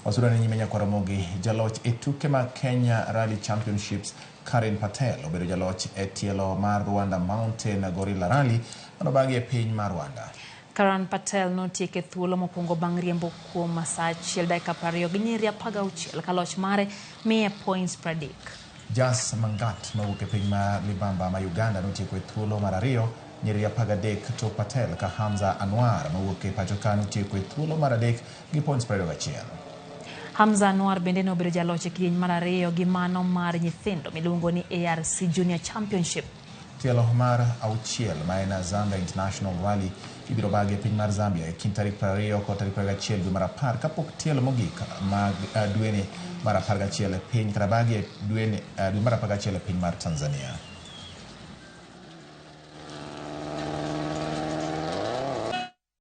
Wasura ni nyime nyakwar Ramogi, jaloch e tuke mag Kenya Rally Championships Karen Patel obedo jaloch e tielo mar Rwanda Mountain Gorilla Rally manobagi e piny mar Rwanda. Karan Patel notieko e thuolo mokwongo bang' riembo kuom saa achiel dakika 20 gi nyiriri 16 ka loch mare miye points 30. Jas Mangat mawuok e piny mar Libamba ma Uganda notieko e thuolo mar ariyo nyiriri 13 tok Patel ka Hamza Anwar mawuok e pacho ka notieko e thuolo mar adek gi points 21. Hamza Anwar bende nobedo jaloch e kidieny mar ariyo gi mano mar nyithindo miluongo ni ARC Junior Championship. Tielo mar auchiel ma en Zambia International Rally ibiro bagi e piny mar Zambia e kind tarik 20 kod tarik 21 dwe mar 10 kapok tielo mogik mag dweni mar 11 e piny kata bagi e dweni dwe mar 11 e piny mar Tanzania.